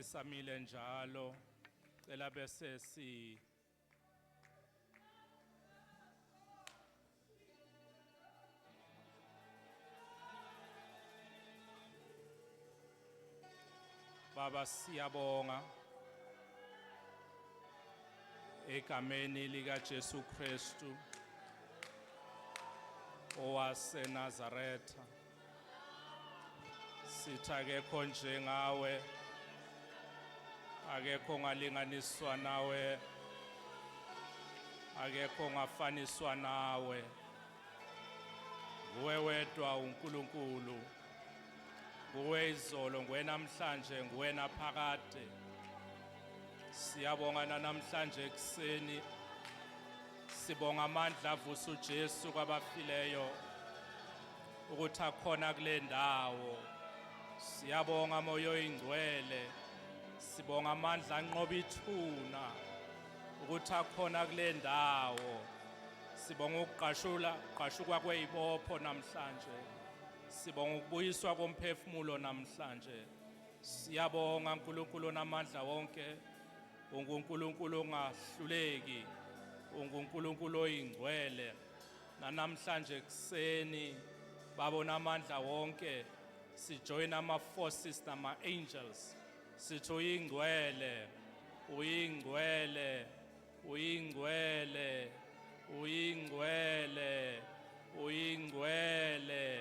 Sisamile njalo, cela bese si Baba, siyabonga egameni lika Jesu Kristu owaseNazaretha. Sithi akekho njengawe, akekho ongalinganiswa nawe, akekho ongafaniswa nawe. Nguwe wedwa uNkulunkulu, nguwe izolo, nguwe namhlanje, nguwe naphakade. Siyabonga namhlanje ekuseni, sibonga amandla avusa uJesu kwabafileyo ukuthi akhona kule ndawo. Siyabonga Moya Oyingcwele, sibonga amandla anqoba ithuna ukuthi akhona kule ndawo. Sibonga ukuqashula qashukwa kwezibopho namhlanje, sibonga ukubuyiswa komphefumulo namhlanje. Siyabonga uNkulunkulu onamandla wonke, unguNkulunkulu ongahluleki, unguNkulunkulu oyingcwele. Namhlanje ekuseni babona amandla wonke, sijoin ama forces nama angels, sithi uyingcwele, uyingcwele, uyingcwele, uyingcwele, uyingcwele,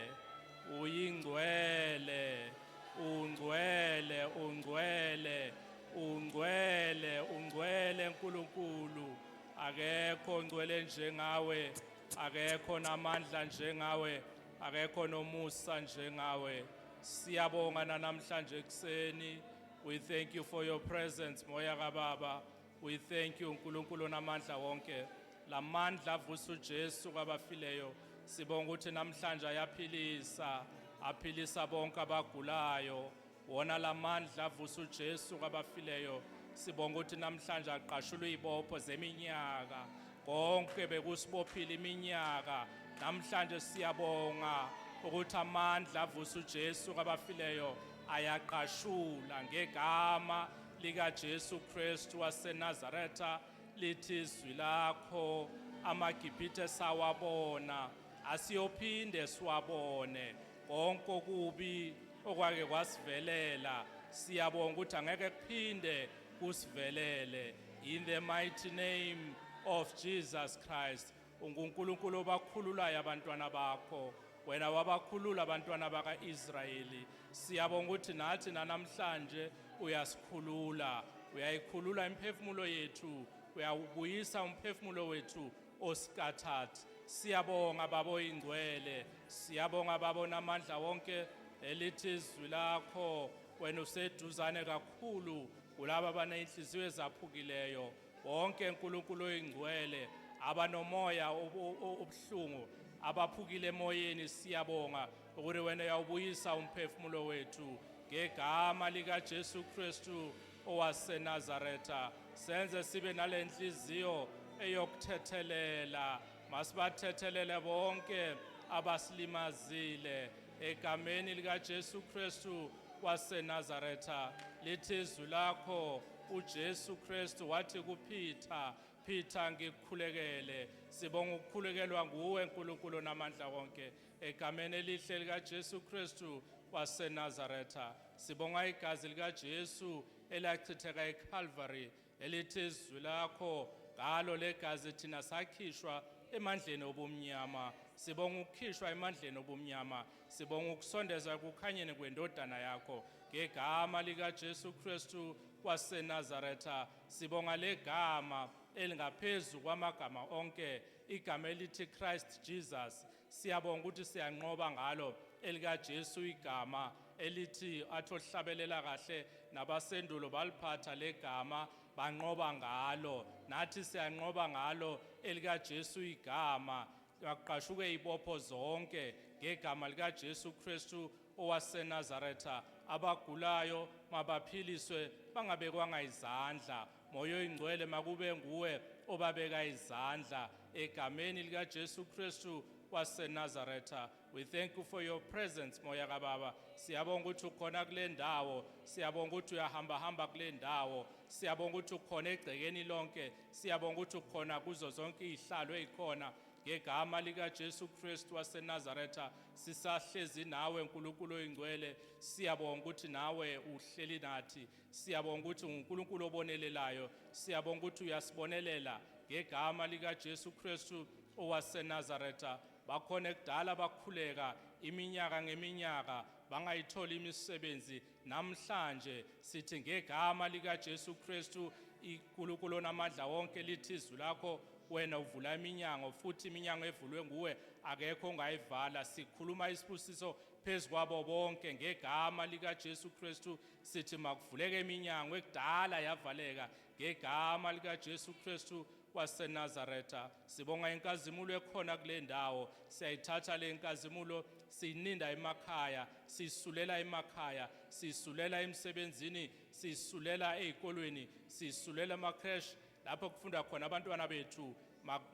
uyingcwele, ungcwele, ungcwele, ungcwele, ungcwele uNkulunkulu. Akekho ongcwele njengawe, akekho namandla njengawe, akekho nomusa njengawe. Siyabonga namhlanje ekuseni. We thank you for your presence, Moya kaBaba. We thank you, uNkulunkulu onamandla wonke. Lamandla avusa uJesu kwabafileyo, sibonga ukuthi namhlanje ayaphilisa, aphilisa bonke abagulayo. Wona lamandla avusa uJesu kwabafileyo, sibonga ukuthi namhlanje aqashulwe izibopho zeminyaka. Konke bekusibophile iminyaka, namhlanje siyabonga ukuthi amandla avusa uJesu kwabafileyo ayaqashula ngegama lika Jesu Kristu waseNazaretha. Lithi izwi lakho, amaGibhithe sawabona, asiyophinde siwabone. Konke okubi okwake kwasivelela, siyabonga ukuthi angeke kuphinde kusivelele. In the mighty name of Jesus Christ. UnguNkulunkulu obakhululayo abantwana bakho, wena wabakhulula abantwana baka-Israyeli. Siyabonga ukuthi nathi namhlanje uyasikhulula, uyayikhulula imiphefumulo yethu, uyawubuyisa umphefumulo wethu osikathathi. Siyabonga Baba oyingcwele, siyabonga Baba onamandla wonke. Elithi izwi lakho, wena useduzane kakhulu kulabo abanenhliziyo ezaphukileyo. Wonke uNkulunkulu oyingcwele, abanomoya obuhlungu, abaphukile emoyeni, siyabonga ukuthi wena uyawubuyisa umphefumulo wethu ngegama lika Jesu Kristu owaseNazaretha. Senze sibe nalenhliziyo eyokuthethelela, masibathethelele bonke abasilimazile egameni lika Jesu Kristu waseNazaretha. Lithi izwi lakho, uJesu Kristu wathi kuPeter, Peter, ngikukhulekele. Sibonga ukukhulekelwa nguwe uNkulunkulu namandla wonke egameni elihle lika Jesu Kristu waseNazaretha. Sibonga igazi lika Jesu elachitheka eCalvary, elithi izwi lakho, ngalo legazi thina sakhishwa emandleni obumnyama. Sibonga ukukhishwa emandleni obumnyama, sibonga ukusondezwa ekukhanyeni kwendodana yakho ngegama lika Jesu Kristu waseNazaretha. Sibonga legama elingaphezu kwamagama onke, igama elithi Christ Jesus. Siyabonga ukuthi siyanqoba ngalo elika Jesu igama, elithi athi ohlabelela kahle nabasendulo baliphatha legama, banqoba ngalo. Nathi siyanqoba ngalo elika Jesu igama. Aqashuke izibopho zonke ngegama lika Jesu Kristu owaseNazaretha. Abagulayo mabaphiliswe bangabekwanga izandla. Moya oyingcwele, makube nguwe obabeka izandla egameni lika Jesu Kristu. waseNazaretha. We thank you for your presence, Moya kaBaba. Siyabonga ukuthi ukhona kule ndawo, siyabonga ukuthi uyahamba hamba kule ndawo, siyabonga ukuthi ukhona egcekeni lonke, siyabonga ukuthi ukhona kuzo zonke izihlalo ezikhona. Ngegama lika Jesu Kristu waseNazaretha, sisahlezi nawe uNkulunkulu oyingcwele. Siyabonga ukuthi nawe uhleli nathi, siyabonga ukuthi uNkulunkulu obonelelayo, siyabonga ukuthi uyasibonelela ngegama lika Jesu Kristu owaseNazaretha. Bakhona ekudala bakhuleka iminyaka ngeminyaka bangayitholi imisebenzi. Namhlanje sithi ngegama lika Jesu Kristu, iNkulunkulu onamandla wonke, lithi izwi lakho, wena uvula iminyango, futhi iminyango evulwe nguwe akekho ongayivala. Sikhuluma isibusiso phezu kwabo bonke ngegama lika Jesu Kristu. Sithi makuvuleke iminyango ekudala yavaleka ngegama lika Jesu Kristu waseNazaretha. Sibonga inkazimulo ekhona kule ndawo. Siyayithatha le nkazimulo, siyininda emakhaya, siyisulela emakhaya, siyisulela emsebenzini, siyisulela ezikolweni, siyisulela ema-creche lapho kufunda khona abantwana bethu.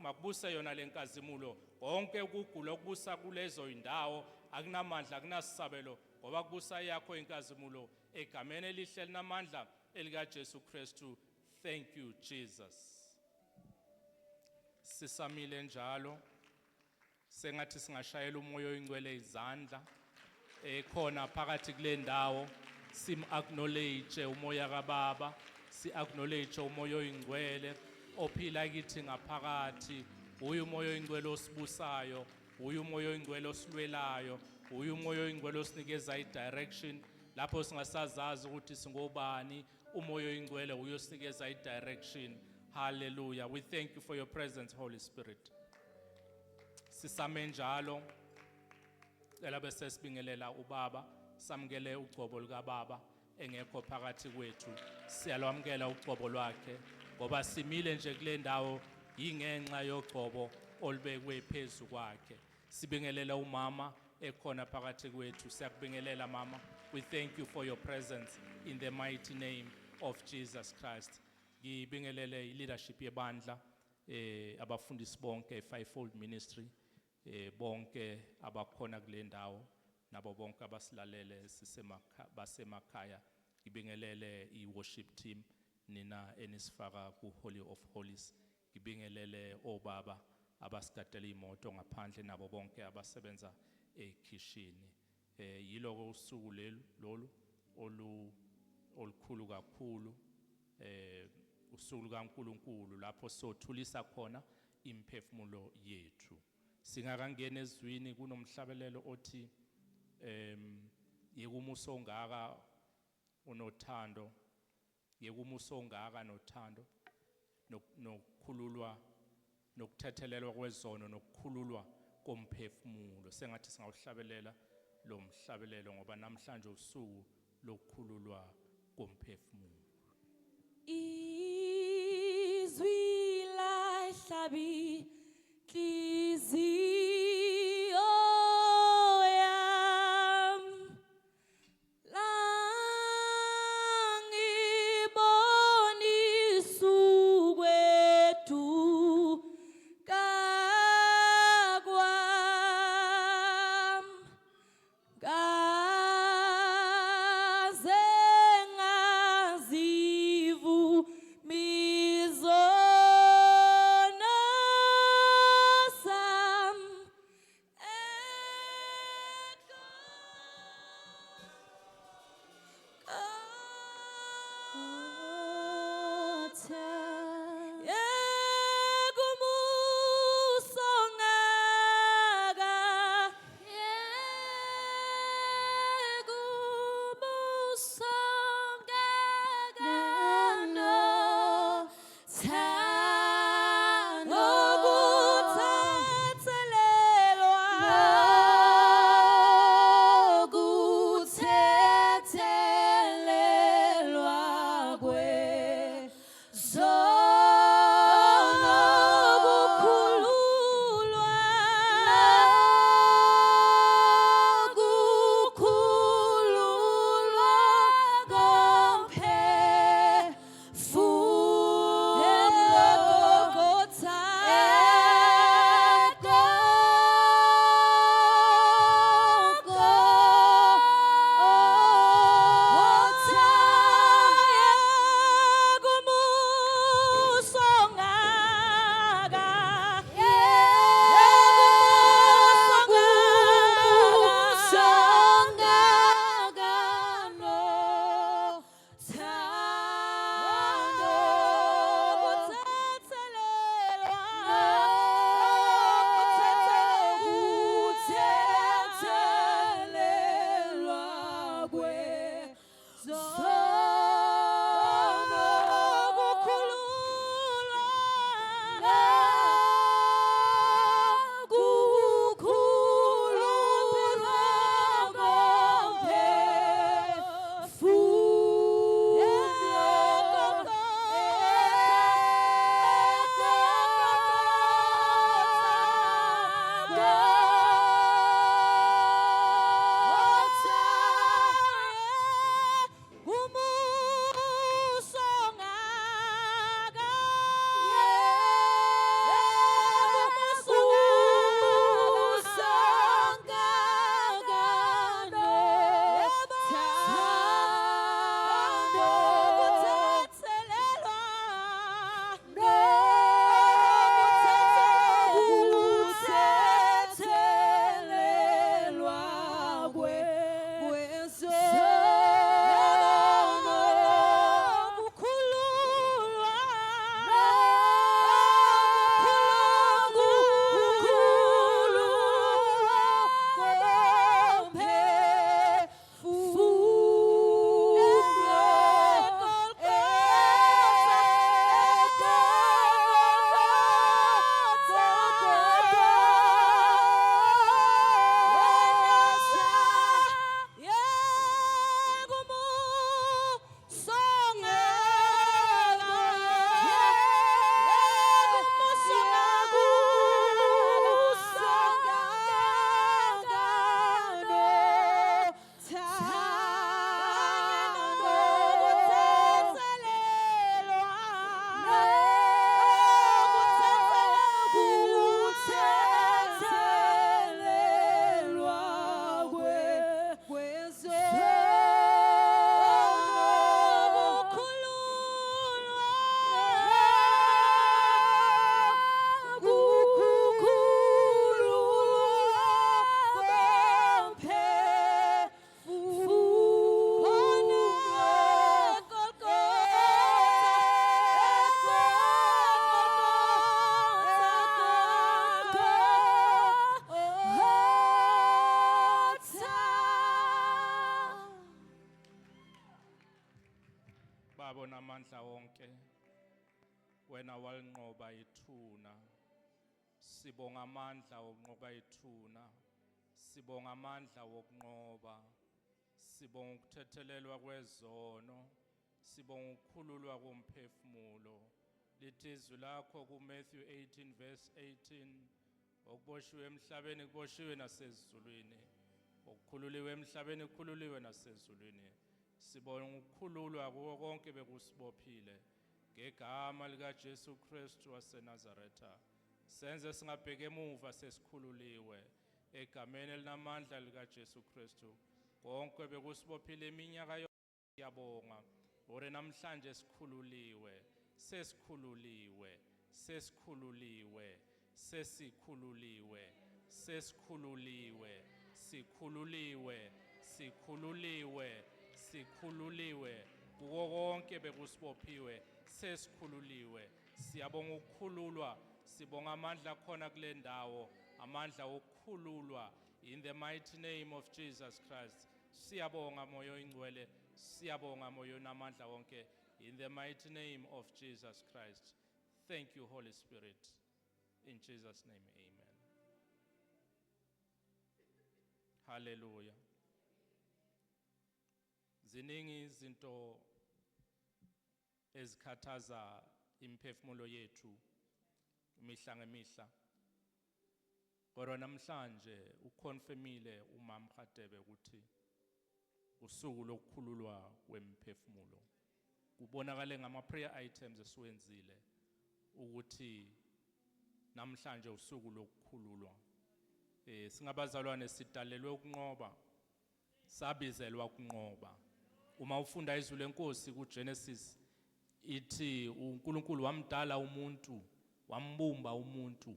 Makubuse yona le nkazimulo. Konke ukugula okubusa kulezo indawo akunamandla, akunasabelo, ngoba kubusa yakho inkazimulo, egameni elihle elinamandla elika Jesu Kristu. Thank you, Jesus. Sisamile njalo, sengathi singashayela uMoya oyiNgcwele izandla ekhona phakathi kule ndawo. Sim acknowledge uMoya kaBaba, si acknowledge uMoya oyiNgcwele ophila kithi ngaphakathi. Uyu uMoya oyiNgcwele osibusayo, uyu uMoya oyiNgcwele osilwelayo, uyu uMoya oyiNgcwele osinikeza i-direction lapho singasazazi ukuthi singobani. UMoya oyiNgcwele uyosinikeza i-direction. Hallelujah. We thank you for your presence, Holy Spirit. Sisame njalo, cela bese sibingelela ubaba, samukele ugcobo likaBaba engekho phakathi kwethu. Siyalwamukela ugcobo lwakhe ngoba simile nje kule ndawo yingenxa yogcobo olubekwe phezu kwakhe. Sibingelela umama ekhona phakathi kwethu. Siyakubingelela, mama. We thank you for your presence in the mighty name of Jesus Christ. Ngibingelele i-leadership yebandla, abafundisi bonke, fivefold ministry, bonke abakhona kule ndawo nabo bonke abasilalele sisemakha basemakhaya. Ngibingelele i-worship team, nina enisifaka ku Holy of Holies. Ngibingelele obaba abasigadela imoto ngaphandle nabo bonke abasebenza ekhishini. Yiloko usuku lelu lolu olukhulu kakhulu, usuku lukaNkuluNkulu lapho sothulisa khona imphefumulo yethu. Singakangena ezwini, kunomhlabelelo othi yekumuso ongaka unothando, yekumuso ongaka nothando, nokukhululwa nokuthethelelwa kwezono nokukhululwa komphefumulo. Sengathi singawuhlabelela lo mhlabelelo ngoba namhlanje usuku lokukhululwa komphefumulo. Izwi lahlabi inhliziyo yami, langibonisa ukweduka kwami, ngaze ngazivuma izono zami. Baba onamandla wonke, wena walinqoba ithuna. Sibonga amandla wokunqoba ithuna, sibonga amandla wokunqoba, sibonga ukuthethelelwa kwezono, sibonga ukukhululwa komphefumulo. Lithi izwi lakho kuMatthew 18 verse 18, okuboshiwe emhlabeni kuboshiwe nasezulwini, okukhululiwe emhlabeni kukhululiwe nasezulwini. Sibonga ukukhululwa kuwo konke bekusibophile ngegama likaJesu Kristu waseNazaretha. Senze singabheki emuva, sesikhululiwe egameni elinamandla likaJesu Kristu. Konke bekusibophile iminyaka yonke, siyabonga ore namhlanje sikhululiwe, sesikhululiwe, sesikhululiwe, sesikhululiwe, sesikhululiwe, sikhululiwe, sikhululiwe, sikhululiwe kuko konke bekusibophiwe, sesikhululiwe. Siyabonga ukukhululwa, sibonga amandla khona kule ndawo, amandla okukhululwa in the mighty name of Jesus Christ. Siyabonga Moya Oyingcwele, siyabonga Moya onamandla wonke, in the mighty name of Jesus Christ. Thank you, Holy Spirit. In Jesus' name, amen. Hallelujah. Ziningi izinto ezikhathaza imiphefumulo yethu imihla ngemihla, kodwa namhlanje uconfirmile umama Hadebe ukuthi usuku lokukhululwa kwemiphefumulo. Kubonakale ngama prayer items esiwenzile ukuthi namhlanje usuku lokukhululwa. Singabazalwane sidalelwe ukunqoba, sabizelwa ukunqoba. Uma ufunda izwi lenkosi kuGenesis, ithi uNkulunkulu wamdala umuntu, wambumba umuntu,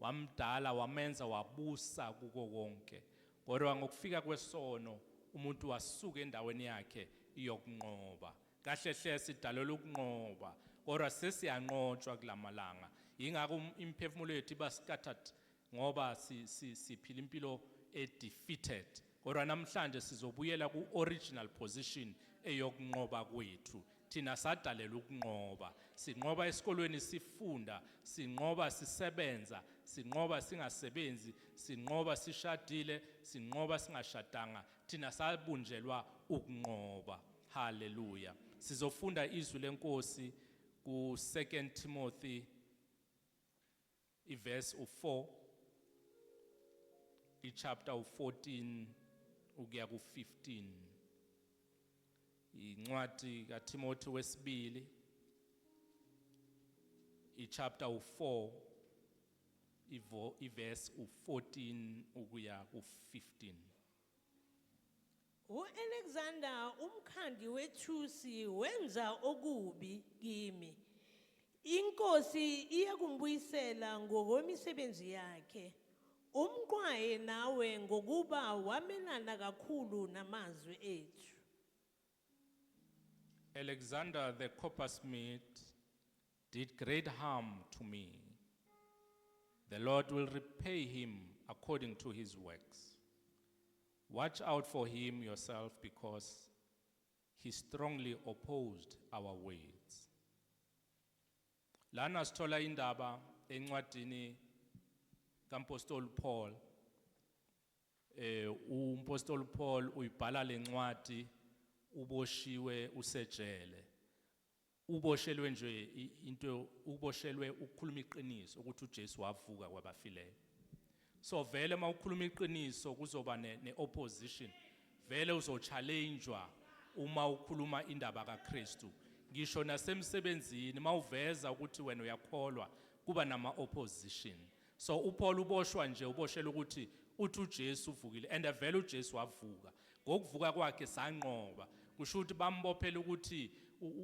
wamdala, wamenza wabusa kuko konke, kodwa ngokufika kwesono umuntu wasuka endaweni yakhe yokunqoba. Kahle hle sidalelwe ukunqoba, kodwa sesiyanqotshwa kulamalanga. Ingakho imiphefumulo yethu iba scattered, ngoba siphila impilo e-defeated. Kodwa namhlanje sizobuyela ku-original position eyokunqoba kwethu. Thina sadalelwa ukunqoba. Sinqoba esikolweni sifunda, sinqoba sisebenza, sinqoba singasebenzi, sinqoba sishadile, sinqoba singashadanga. Thina sabunjelwa ukunqoba. Haleluya. Sizofunda izwi lenkosi ku 2 Timothy iverse u4, ichapter u14 ukuya ku15. Incwadi kaTimothy wesibili, ichapter u4, ivo iverse u14 ukuya ku15. UAlexander umkhandi wethusi wenza okubi kimi. Inkosi iyakumbuyisela ngokwemisebenzi yakhe. Umqwaye nawe ngokuba wamelana kakhulu namazwi ethu. Alexander the coppersmith did great harm to me. The Lord will repay him according to his works. Watch out for him yourself, because he strongly opposed our words. Lana sithola indaba encwadini kaMpostoli Paul. UMpostoli Paul uyibhala lencwadi uboshiwe, usejele. Uboshelwe nje into, uboshelwe ukukhuluma iqiniso ukuthi uJesu wavuka kwabafileyo. So vele mawukhuluma iqiniso kuzoba ne opposition. Vele uzochallengewa uma ukhuluma indaba kaKristu. Ngisho nasemsebenzini mawuveza ukuthi wena uyakholwa kuba nama opposition. So uPaul uboshwa nje, uboshela ukuthi uthi uJesu uvukile, and vele uJesu wavuka. Ngokuvuka kwakhe sanqoba. Kusho ukuthi bambophela ukuthi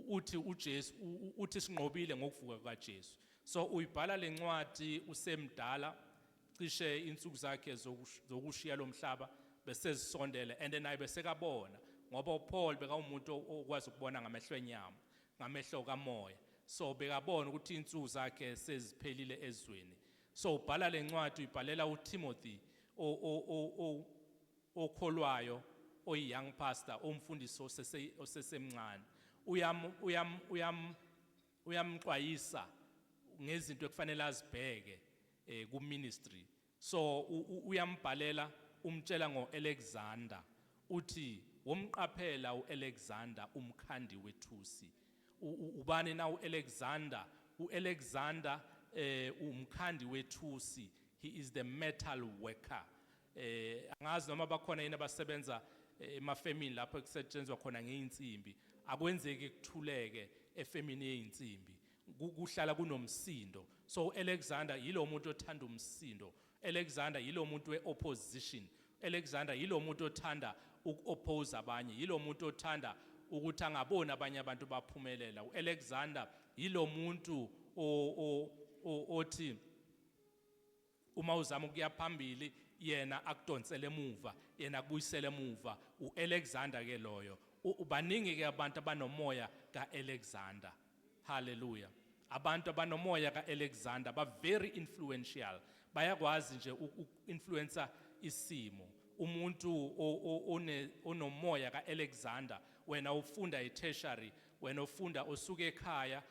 uthi uJesu uthi sinqobile ngokuvuka kaJesu. So uyibhala lencwadi usemdala, cishe insuku zakhe zokushiya lomhlaba bese zisondele, and naye besekabona, ngoba uPaul bekawumuntu okwazi ukubona ngamehlo enyama, ngamehlo kamoya. So bekabona ukuthi insuku zakhe seziphelile ezweni. So ubhala lencwadi, uyibhalela uTimothy okholwayo, oyi young pastor, umfundisi osesemncane. Uyam uyam uyam uyamxwayisa ngezinto ekufanele azibheke ku ministry. So uyambhalela, umtshela ngoAlexander, uthi womqaphela uAlexander umkhandi wethusi. Ubani na uAlexander? uAlexander umkhandi wethusi. He is the metal worker. Angazi noma bakhona yini abasebenza emafemini lapho kusetshenzwa khona ngeinsimbi. Akwenzeki kuthuleke efemini yeinsimbi, kuhlala kunomsindo. So uAlexander yilo muntu othanda umsindo. Alexander yilo muntu weopposition. Alexander yilo muntu othanda ukuoppose abanye, yilo muntu othanda ukuthi angaboni abanye abantu baphumelela. uAlexander yilo muntu othi uma uzama ukuya phambili yena akudonsele emuva, yena akubuyisele emuva. uAlexander ke loyo. Baningi ke abantu abanomoya kaAlexander. Hallelujah. Abantu abanomoya kaAlexander ba very influential, bayakwazi nje uku-influencer isimo. Umuntu onomoya kaAlexander, wena ufunda etertiary, wena ufunda usuke ekhaya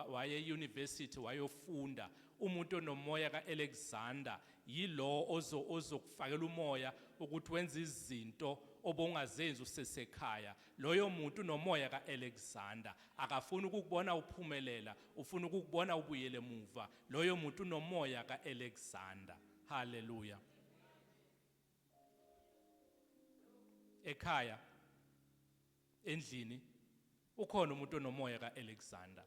waye university wayofunda, umuntu onomoya kaAlexander yilo ozokufakela umoya ukuthi wenze izinto obongazenzi usesekhaya. Loyo muntu unomoya kaAlexander, akafuni ukukubona uphumelela, ufuna ukukubona ubuyele emuva. Loyo muntu unomoya kaAlexander. Hallelujah. Ekhaya, endlini, ukhona umuntu onomoya kaAlexander.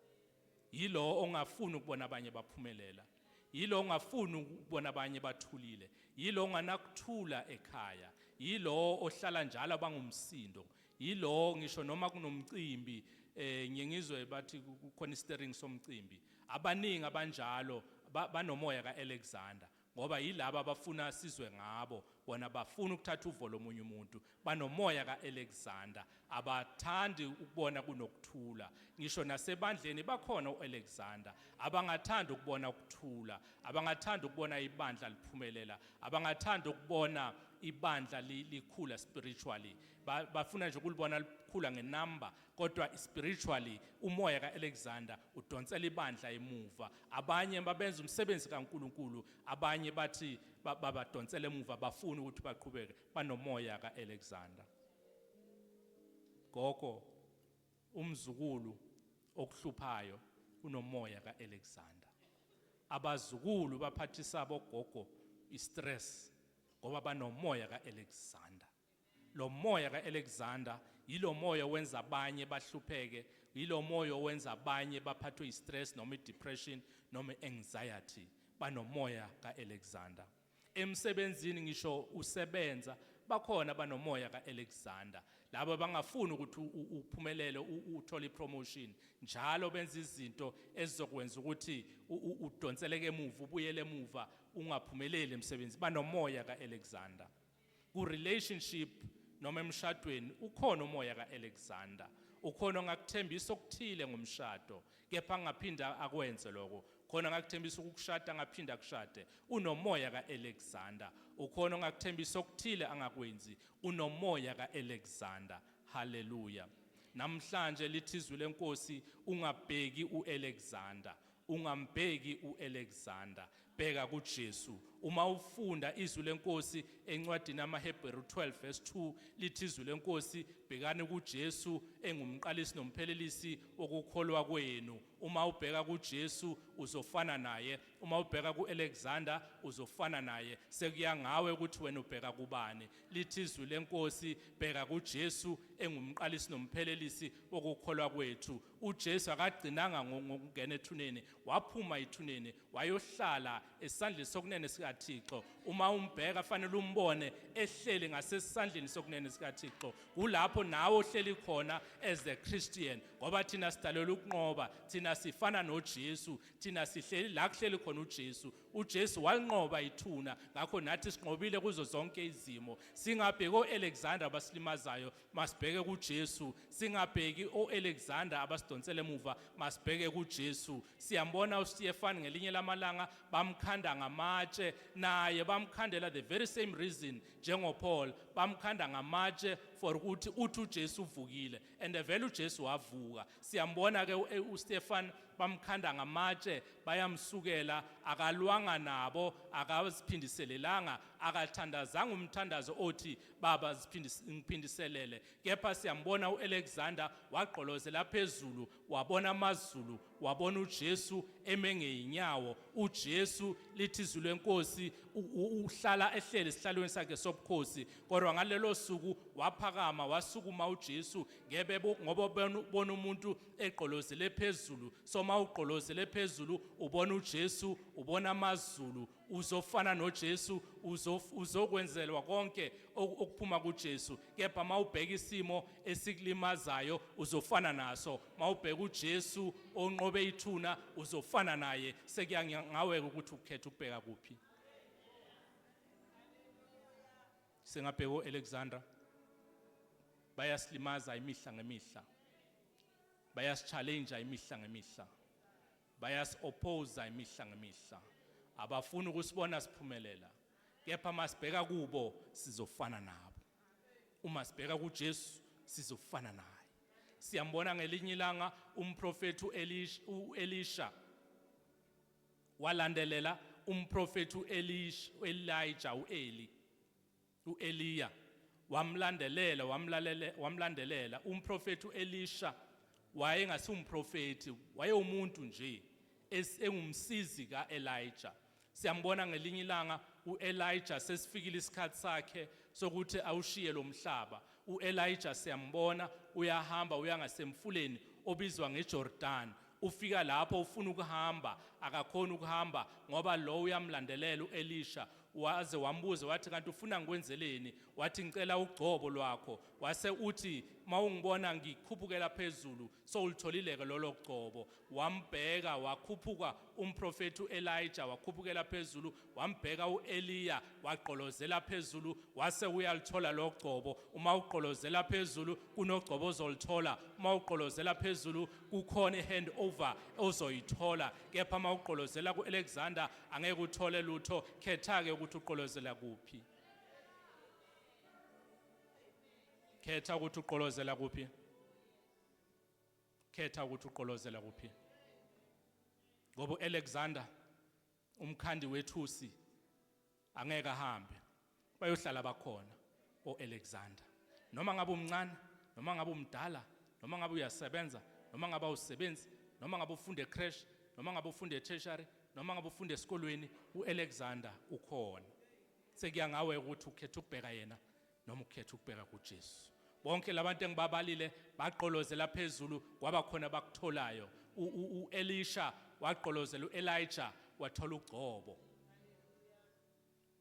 Yilo ongafuni ukubona abanye baphumelela, yilo ongafuni ukubona abanye bathulile, yilo onganakuthula ekhaya, yilo ohlala njalo abangumsindo, yilo ngisho noma kunomcimbi, ngiye ngizwe bathi kukhona isteering somcimbi. Abaningi abanjalo banomoya kaAlexander, ngoba yilaba abafuna sizwe ngabo, bona bafuna ukuthatha uvo lomunye umuntu. Banomoya kaAlexander, abathandi ukubona kunokuthula. Ngisho nasebandleni bakhona uAlexander abangathanda ukubona ukuthula, abangathanda ukubona ibandla liphumelela, abangathanda ukubona ibandla likhula spiritually. Bafuna nje ukulibona likhula ngenumber, kodwa spiritually umoya kaAlexander udonsela ibandla emuva. Abanye babenza umsebenzi kaNkuluNkulu, abanye bathi babadonsela emuva, bafuna ukuthi baqhubeke banomoya kaAlexander. Gogo, umzukulu okuhluphayo unomoya kaAlexander. Abazukulu baphathisa abogogo istress ngoba banomoya kaAlexander. Lo moya kaAlexander yilo moya owenza abanye bahlupheke, yilo moya owenza abanye baphathwe istress noma idepression noma anxiety. Banomoya kaAlexander. Emsebenzini ngisho usebenza, bakhona banomoya kaAlexander. Labo bangafuni ukuthi uphumelele, uthole ipromotion, njalo benza izinto ezizokwenza ukuthi udonseleke emuva, ubuyele emuva, ungaphumeleli emsebenzini. Banomoya kaAlexander. Ku relationship noma emshadweni ukhona umoya kaAlexander. Ukhona ongakuthembisa okuthile ngomshado, kepha angaphinda akwenze lokho. Khona ngakuthembisa ukukushada, angaphinda akushade. Unomoya kaAlexander. Ukhona ongakuthembisa okuthile angakwenzi. Unomoya kaAlexander. Haleluya. Namhlanje lithi izwi lenkosi, ungabheki uAlexander, ungambheki uAlexander, bheka kuJesu. Uma ufunda izwi lenkosi encwadini yamaHebheru 12 verse 2, lithi izwi lenkosi, bhekani kuJesu engumqalisi nomphelelisi wokukholwa kwenu. Uma ubheka kuJesu uzofana naye, uma ubheka kuAlexander uzofana naye. Sekuya ngawe ukuthi wena ubheka kubani. Lithi izwi lenkosi, bheka kuJesu engumqalisi nomphelelisi wokukholwa kwethu. uJesu akagcinanga ngokungena ethuneni, waphuma ethuneni wayohlala esandleni sokunene sikaThixo. Uma umbheka fanele umbone ehleli ngasesandleni sokunene sikaThixo. Kulapho nawe ohleli khona as a Christian, ngoba thina sidalelwe ukunqoba, thina sifana noJesu, thina sihleli la kuhleli khona uJesu. uJesu walinqoba ithuna, ngakho nathi sinqobile kuzo zonke izimo. Singabheki oAlexander abasilimazayo, masibheke kuJesu. Singabheki oAlexander abasidonsele emuva, masibheke kuJesu. Siyambona uStefan ngelinye lamalanga bamkhanda ngamatshe, naye bamkhandela the very same reason njengoPaul, bamkhanda ngamatshe for ukuthi uthi uJesu uvukile, and vele uJesu wavuka. Siyambona ke uStefan bamkhanda ngamatshe, bayamsukela, akalwanga nabo, akaziphindiselelanga, akathandazanga umthandazo othi baba ngiphindiselele. Kepha siyambona uAlexander wagqolozela phezulu, wabona amazulu, wabona uJesu eme ngeenyawo. uJesu, lithi izwi lenkosi, uhlala ehleli esihlalweni sakhe sobukhosi. Kodwa ngalelo suku waphakama, wasukuma uJesu ngebe ngoba bona umuntu egqolozele phezulu. So mawugqolozele phezulu ubona uJesu, ubona amazulu, uzofana noJesu, uzokwenzelwa konke okuphuma kuJesu. Kepha mawubheka isimo esikulimazayo uzofana naso. Mawubheka uJesu onqobe ithuna uzofana naye. Sekuya ngawe ukuthi ukhetha ukubheka kuphi. Singabheka uAlexander, bayasilimaza imihla ngemihla, bayasichallenge imihla ngemihla, bayasi-oppose imihla ngemihla, abafuni ukusibona siphumelela. Kepha masibheka kubo sizofana nabo, uma sibheka kuJesu sizofana naye. Siyambona ngelinye ilanga umprofeti uElisha walandelela umprofeti uElisha, uElijah, uEli, uEliya wamlandelela, wamlalele, wamlandelela. Umprofeti uElisha wayengasumprofeti, wayewumuntu nje engumsizi kaElijah. Siyambona ngelinye ilanga uElijah sesifikile isikhathi sakhe sokuthi awushiye lo mhlaba. uElijah siyambona uyahamba uya ngasemfuleni obizwa ngeJordan. Ufika lapho ufuna ukuhamba, akakhona ukuhamba ngoba lo uyamlandelela uElisha. Waze wambuza wathi, kanti ufuna ngikwenzeleni? Wathi, ngicela ugcobo lwakho. Wase uthi, mawungibona ngikhuphukela phezulu sowulitholile ke lolo gcobo. Wambheka, wakhuphuka umprofeti uElijah, wakhuphukela phezulu, wambheka uEliya, wagqolozela phezulu, wase uyalithola lo gcobo. Uma ugqolozela phezulu kunogcobo ozolithola, uma ugqolozela phezulu kukhona i-hand over ozoyithola. Kepha uma ugqolozela kuAlexander angeke uthole lutho. Khetha ke ukuthi ugqolozela kuphi. Khetha ukuthi uqolozela kuphi. Khetha ukuthi uqolozela kuphi. Ngoba uAlexander umkhandi wethusi angeke ahambe. Bayohlala bakhona oAlexander. Noma ngabe umncane, noma ngabe umdala, noma ngabe uyasebenza, noma ngabe awusebenzi, noma ngabe ufunda ecreche, noma ngabe ufunda etertiary, noma ngabe ufunda esikolweni, uAlexander ukhona. Sekuya ngawe ukuthi ukhetha ukubheka yena noma ukhetha ukubheka kuJesu. Bonke labantu engibabalile baqolozela phezulu, kwaba khona bakutholayo. UElisha waqolozela uElijah, wathola ugcobo.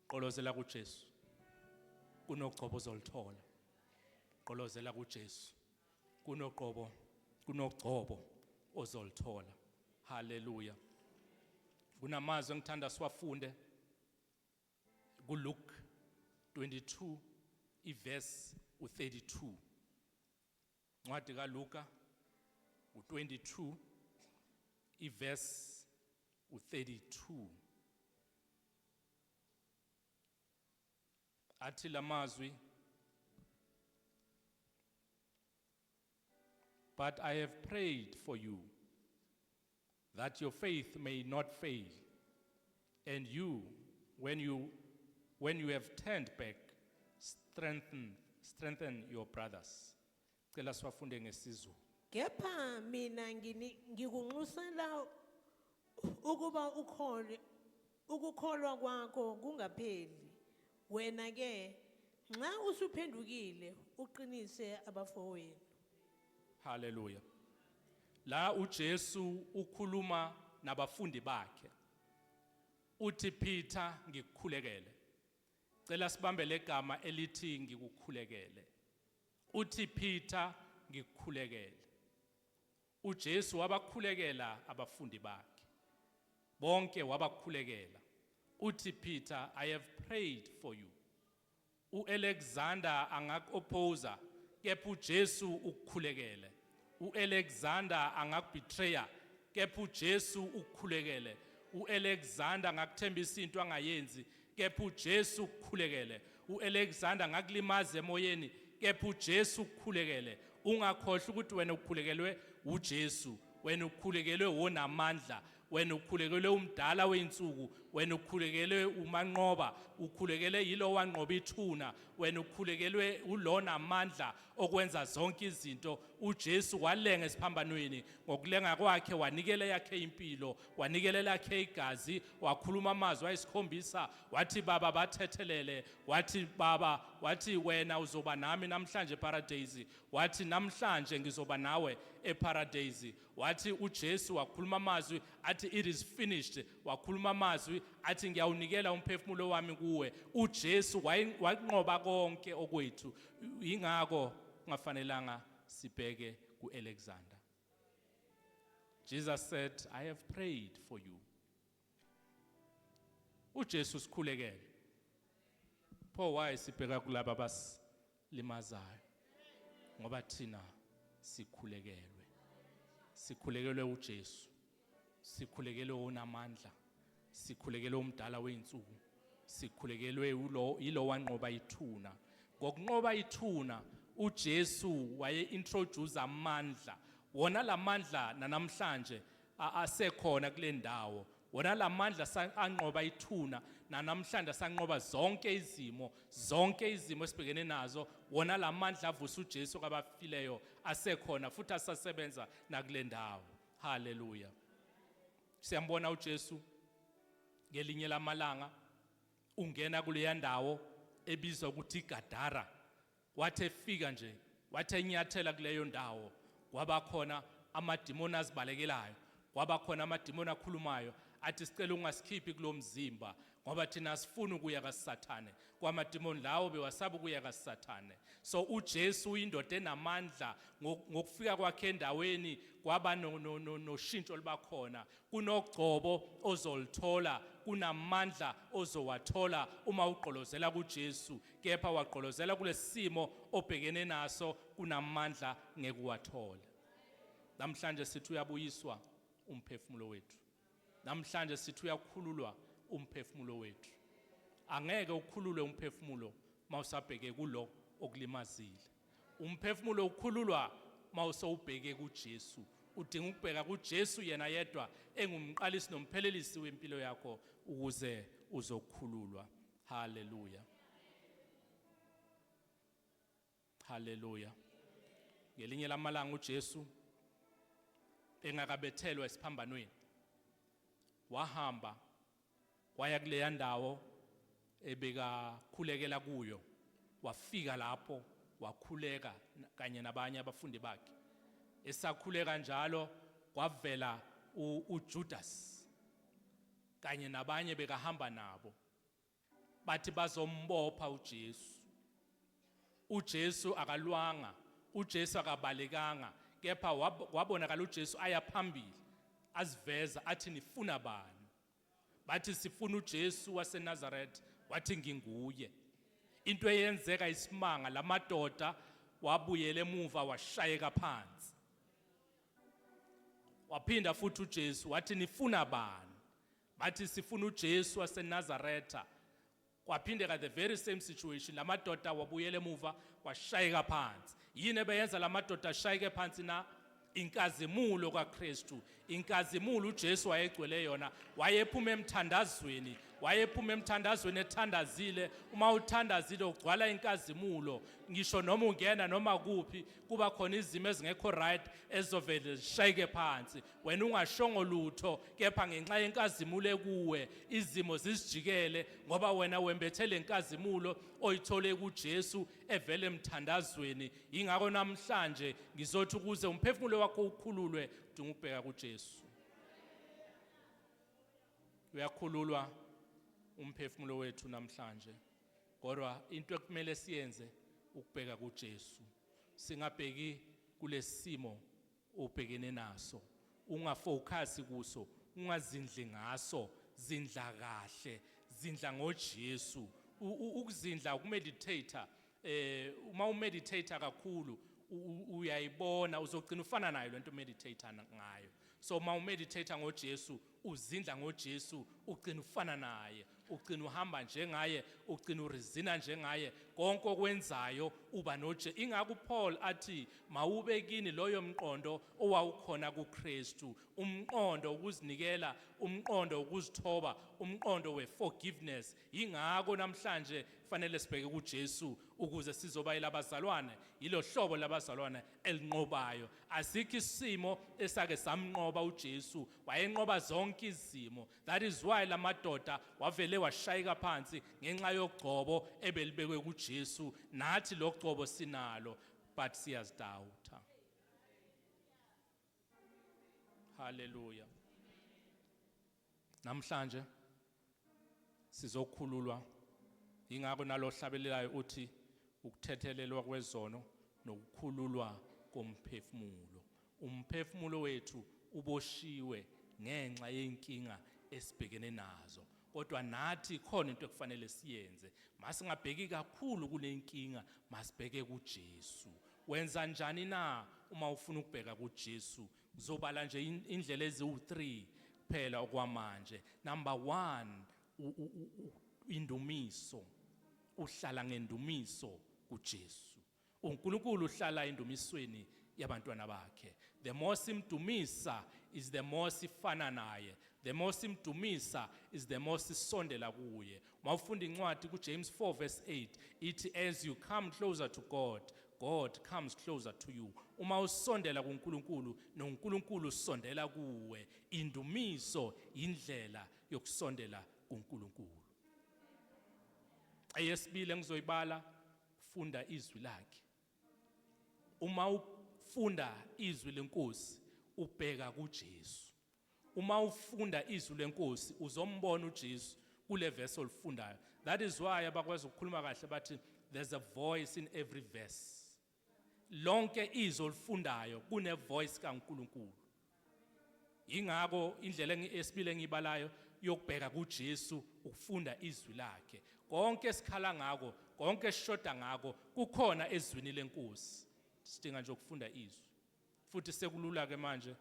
Qolozela kuJesu, kunogcobo ozolithola. Qolozela kuJesu, kunoqobo, kunogcobo ozolithola. Haleluya. Kunamazwi engithanda siwafunde kuLuke 22 iverse u32. Incwadi kaLuka u22 iverse u32, athi lamazwi: "But I have prayed for you that your faith may not fail, and you when you have turned back, strengthen your brothers." Cela siwafunde ngesiZulu. Kepha mina ngikunxusela ukuba ukholwe, ukukholwa kwakho kungapheli. Wena ke nxa usuphendukile, uqinise abafowenu. Haleluya. La uJesu ukhuluma nabafundi bakhe. Uthi, "Peter, ngikukhulekele." Cela sibambe legama elithi ngikukhulekele. Uthi, "Peter, ngikukhulekele." uJesu wabakhulekela abafundi bakhe. Bonke wabakhulekela. Uthi, "Peter, I have prayed for you." uAlexander angakuoppose, kepha uJesu ukukhulekele. uAlexander angakubetreya, kepha uJesu ukukhulekele. uAlexander angakuthembisa into angayenzi, kepha uJesu ukukhulekele. uAlexander angakulimaza emoyeni, kepha uJesu ukukhulekele. Ungakhohlwa ukuthi wena ukhulekelwe uJesu, wena ukhulekelwe wonamandla, wena ukhulekelwe umdala weinsuku, wena ukhulekelwe umanqoba, ukhulekele yilo wanqoba ithuna, wena ukhulekelwe ulona amandla okwenza zonke izinto. uJesu walenga esiphambanweni. Ngokulenga kwakhe wanikela yakhe impilo, wanikela lakhe igazi, wakhuluma amazwi ayisikhombisa, wathi, "Baba, bathethelele." Wathi, "Baba," wathi, "wena uzoba nami namhlanje eparadise." Wathi, "Namhlanje ngizoba nawe eparadise." Wathi uJesu, wakhuluma amazwi athi, "It is finished." Wakhuluma amazwi athi, "Ngiyawunikela umphefumulo wami kuwe." uJesu wanqoba konke okwethu. Ingakho kungafanelanga sibheke kuAlexander. Jesus said, "I have prayed for you." uJesu sikhulekele. Pho why sibheka kulaba basilimazayo? Ngoba thina sikhulekelwe. Sikhulekelwe uJesu. Sikhulekelwe onamandla. Sikhulekelwe umdala weinsuku. Sikhulekelwe ulo yilo wanqoba ithuna. Ngokunqoba ithuna uJesu waye introduce amandla. Wona lamandla namhlanje asekhona kule ndawo. Wona lamandla anqoba ithuna namhlanje sanqoba zonke izimo, zonke izimo esibhekene nazo. Wona lamandla avusa uJesu kwabafileyo asekhona futhi asasebenza nakule ndawo. Haleluya. Siyambona uJesu ngelinye lamalanga ungena kuleya ndawo ebizwa ukuthi iGadara. Wathi efika nje, wathi enyathela kuleyo ndawo, kwaba khona amadimoni azibalekelayo, kwaba khona amadimoni akhulumayo athi, "Sicela ungasikhiphi kulo mzimba, ngoba thina asifuni ukuya kaSathane." Kwamadimoni lawo bewasaba ukuya kaSathane. So uJesu uyindoda enamandla. Ngokufika kwakhe endaweni kwaba noshintsho olubakhona. Kunogcobo ozolithola, kunamandla ozowathola uma uqolozela kuJesu. Kepha waqolozela kulesimo obhekene naso, kunamandla ngeke uwathole. Namhlanje sithi uyabuyiswa umphefumulo wethu. Namhlanje sithi uyakhululwa umphefumulo wethu. Angeke ukhululwe umphefumulo mawusabheke kulo okulimazile. Umphefumulo ukhululwa mawusowubheke kuJesu. Udinga ukubheka kuJesu yena yedwa engumqalisi nomphelelisi wempilo yakho ukuze uzokhululwa. Haleluya, haleluya. Ngelinye lamalanga uJesu engakabethelwa esiphambanweni wahamba waya kuleya ndawo ebekakhulekela kuyo. Wafika lapho wakhuleka kanye nabanye abafundi bakhe. Esakhuleka njalo kwavela uJudas kanye nabanye bekahamba nabo, bathi bazombopha uJesu. UJesu akalwanga, uJesu akabalekanga, kepha wabonakala uJesu aya phambili aziveza athi, "Nifuna bani?" Bathi, "Sifuna uJesu waseNazaretha." Wathi, "Nginguye." Into eyenzeka isimanga, lamadoda wabuyela emuva washayeka phansi. Waphinda futhi uJesu wathi, "Nifuna bani?" Bathi, "Sifuna uJesu waseNazaretha." Kwaphindeka the very same situation, lamadoda wabuyela emuva washayeka phansi. Yini ebeyenza lamadoda ashayeke phansi na? Inkazimulo kaKristu, inkazimulo uJesu wayegcwele yona. Wayephuma emthandazweni, wayephuma emthandazweni ethandazile. Uma uthandazile ugcwala inkazimulo, ngisho noma ungena noma kuphi kuba khona izimo ezingekho right ezizovele zishayeke phansi, wena ungashongo lutho, kepha ngenxa yenkazimulo ekuwe izimo zizijikele, ngoba wena wembethe lenkazimulo oyithole kuJesu evele emthandazweni. Ingakho namhlanje ngizothi ukuze umphefumulo wakho ukhululwe udinga ukubheka kuJesu. Uyakhululwa umphefumulo wethu namhlanje, kodwa into ekumele siyenze ukubheka kuJesu, singabheki kulesimo obhekene naso. Ungafocus kuso, ungazindli ngaso, zindla kahle, zindla ngoJesu. Ukuzindla ukumeditate. Uma umeditate kakhulu uyayibona, uzogcina ufana nayo lento meditate ngayo. So uma umeditate ngoJesu, uzindla ngoJesu, ugcina ufana naye, ugcina uhamba njengaye, ugcina ureasona njengaye. Konke okwenzayo uba noje. Ingakho uPaul athi mawube kini loyo mqondo owawukhona kuKristu, umqondo ukuzinikela, umqondo ukuzithoba, umqondo we-forgiveness. Ingakho namhlanje kufanele sibheke kuJesu ukuze sizoba yilabazalwane, yilo hlobo labazalwane elinqobayo. Asikho isimo esake samnqoba uJesu, wayenqoba zonke izimo. That is why lamadoda wavele washayeka phansi ngenxa yogcobo ebelibekwe kuJesu. Nathi lo gcobo sinalo, but siyazidoubta. Haleluya. Namhlanje sizokhululwa. Ingakho nalohlabelelayo uthi ukuthethelelwa kwezono nokukhululwa komphefumulo. Umphefumulo wethu uboshiwe ngenxa yenkinga esibhekene nazo, kodwa nathi khona into ekufanele siyenze. Masingabheki kakhulu kule nkinga, masibheke kuJesu. Wenza njani na uma ufuna ukubheka kuJesu? Ngizobala nje indlela eziwu-3 kuphela okwamanje. Number 1, indumiso. Uhlala ngendumiso kuJesu. uNkulunkulu uhlala endumisweni yabantwana bakhe. The more simdumisa is the more sifana naye, the more simdumisa is the more sisondela kuye. Mawufunda incwadi kuJames 4 verse 8, ithi, "As you come closer to God, God comes closer to you." Uma usondela kuNkulunkulu, noNkulunkulu usondela kuwe. Indumiso indlela yokusondela kuNkulunkulu. Eyesibili engizoyibala, funda izwi lakhe. Uma ufunda izwi lenkosi ubheka kuJesu. Uma ufunda izwi lenkosi uzombona uJesu kule verse olifundayo. That is why abakwazi ukukhuluma kahle bathi there's a voice in every verse. Lonke izwi olifundayo kune voice kaNkulunkulu. Ingakho indlela esibile engibalayo yokubheka kuJesu ukufunda izwi lakhe. Konke esikhala ngako, konke esishoda ngako kukhona ezwini lenkosi. Sidinga nje ukufunda izwi. Futhi sekulula ke manje,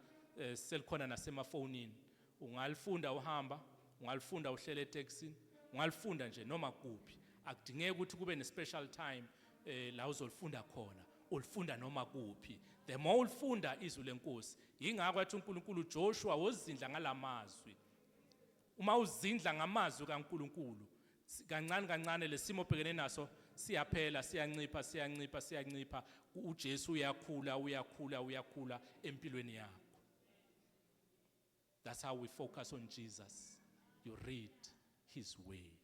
selikhona nasemafonini. Ungalifunda uhamba, ungalifunda uhlele eTaxini, ungalifunda nje noma kuphi. Akudingeki ukuthi kube ne special time la uzolifunda khona. Ulifunda noma kuphi. The more ulifunda izwi lenkosi, yingakho athi uNkulunkulu Joshua wozindla ngalamazwi. Uma uzindla ngamazwi kaNkulunkulu, kancane kancane lesimo obhekene naso siyaphela, siyancipha, siyancipha, siyancipha. UJesu uyakhula, uyakhula, uyakhula empilweni yakho. That's how we focus on Jesus. You read his word.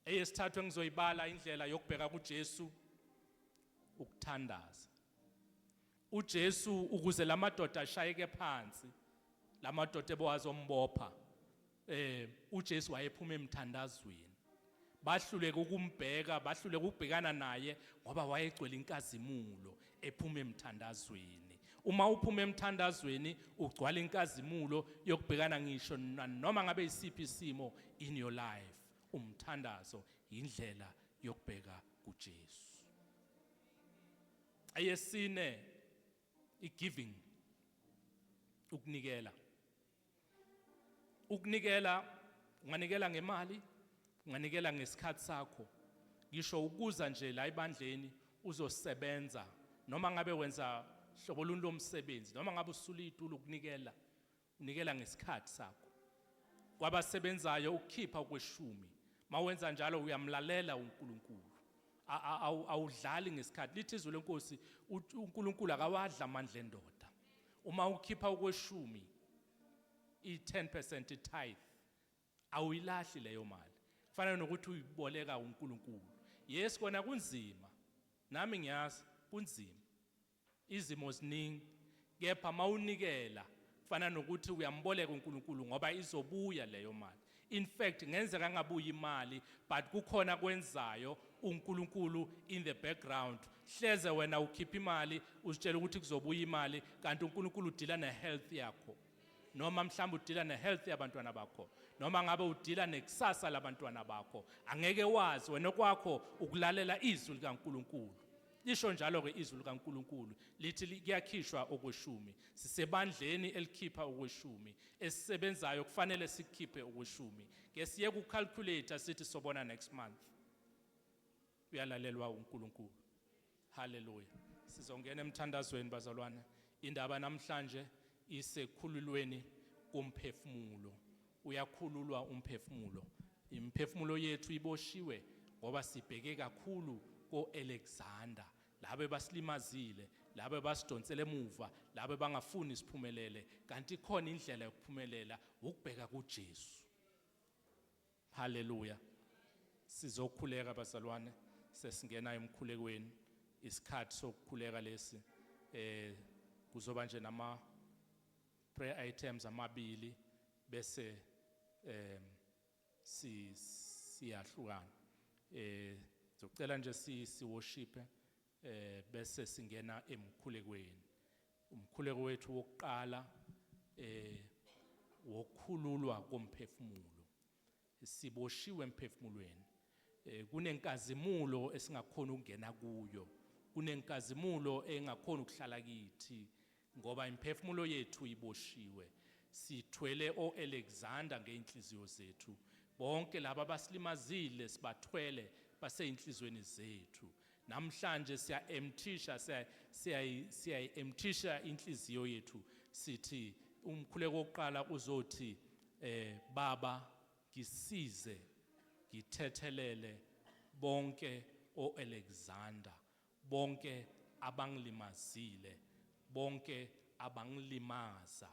Eyesithathu engizoyibala indlela yokubheka kuJesu, ukuthandaza. UJesu ukuze lamadoda ashayeke phansi, lamadoda ebowazombopha, uJesu wayephuma emthandazweni. Bahluleka ukumbheka, bahluleka ukubhekana naye ngoba wayegcwele inkazimulo ephuma emthandazweni. Uma uphuma emthandazweni ugcwala inkazimulo yokubhekana ngisho noma ngabe isiphi isimo in your life. Umthandazo indlela yokubheka kuJesu. Eyesine, i-giving, ukunikela. Ukunikela, unganikela ngemali, unganikela ngesikhathi sakho. Ngisho ukuza nje la ebandleni uzosebenza, noma ngabe wenza hlobo luni lomsebenzi, noma ngabe usula itulo, ukunikela, unikela ngesikhathi sakho. Kwabasebenzayo ukukhipha okweshumi, mawenza njalo uyamlalela uNkulunkulu. Awudlali ngesikhathi. Lithi izwi lenkosi, uNkulunkulu akawadla amandla endoda. Uma ukhipha okweshumi, i-10% tithe, awuyilahli leyo mali. Kufanele nokuthi uyiboleka uNkulunkulu. Yes, kona kunzima, nami ngiyazi kunzima, izimo ziningi, kepha mawunikela kufana nokuthi uyamboleka uNkulunkulu ngoba izobuya leyo mali. In fact, ngenzeka ngabuyi imali, but kukhona kwenzayo uNkulunkulu in the background. Hleze wena ukhipha imali uzitshela ukuthi kuzobuya imali, kanti uNkulunkulu udila nehealth yakho, noma mhlawumbe udila nehealth yabantwana bakho, noma ngabe udila nekusasa labantwana bakho. Angeke wazi wena, kwakho ukulalela izwi likaNkulunkulu. Lisho njalo ke izwi likaNkulunkulu, lithi kuyakhishwa okweshumi. Sisebandleni elikhipha okweshumi. Esisebenzayo kufanele sikhiphe okweshumi. Ke siye ku calculator sithi sobona next month. Uyalalelwa uNkulunkulu. Haleluya. Sizongena emthandazweni bazalwane. Indaba namhlanje isekhululweni komphefumulo. Uyakhululwa umphefumulo. Imphefumulo yethu iboshiwe ngoba sibheke kakhulu koAlexander, labo basilimazile, labo basidonsele emuva, labo bangafuni siphumelele, kanti ikhona indlela yokuphumelela, ukubheka kuJesu. Haleluya. Sizokhuleka bazalwane, sesingena emkhulekweni. Isikhathi sokukhuleka lesi. Kuzoba nje nama prayer items amabili bese si siyahlukana. Ngizocela nje si worship bese singena emkhulekweni. Umkhuleko wethu wokuqala wokukhululwa komphefumulo. Siboshiwe emphefumulweni. Kunenkazimulo esingakhona ukungena kuyo, kunenkazimulo engakhona ukuhlala kithi ngoba imphefumulo yethu iboshiwe. Sithwele oAlexander ngeinhliziyo zethu. Bonke laba abasilimazile sibathwele baseyinhlizweni zethu. Namhlanje siya-emptisha, siya-emptisha inhliziyo yethu. Sithi umkhuleko wokuqala uzothi, Baba ngisize ngithethelele bonke oAlexander, bonke abangilimazile, bonke abangilimaza,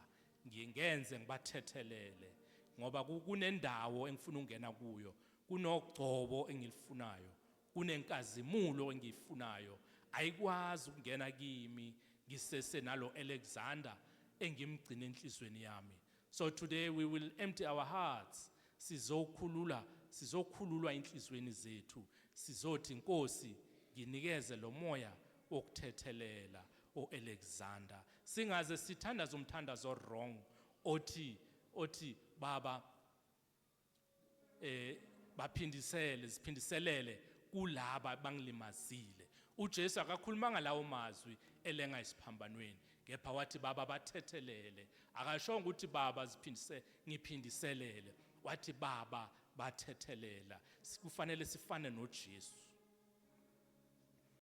ngingenze ngibathethelele ngoba kunendawo engifuna ukungena kuyo, kunogcobo engilifunayo, kunenkazimulo engiyifunayo. Ayikwazi ukungena kimi ngisese nalo Alexander engimgcina enhlizweni yami. So today we will empty our hearts. Sizokhulula, sizokhululwa inhlizweni zethu. Sizothi, Nkosi, nginikeze lo moya wokuthethelela oAlexander. Singaze sithandaze umthandazo wrong othi Baba baphindisele, siphindiselele kulaba bangilimazile. uJesu akakhulumanga lawo mazwi elenga isiphambanweni, kepha wathi Baba bathethelele. Akashongo ukuthi Baba ziphindise, ngiphindiselele. Wathi Baba bathethelela. Kufanele sifane noJesu.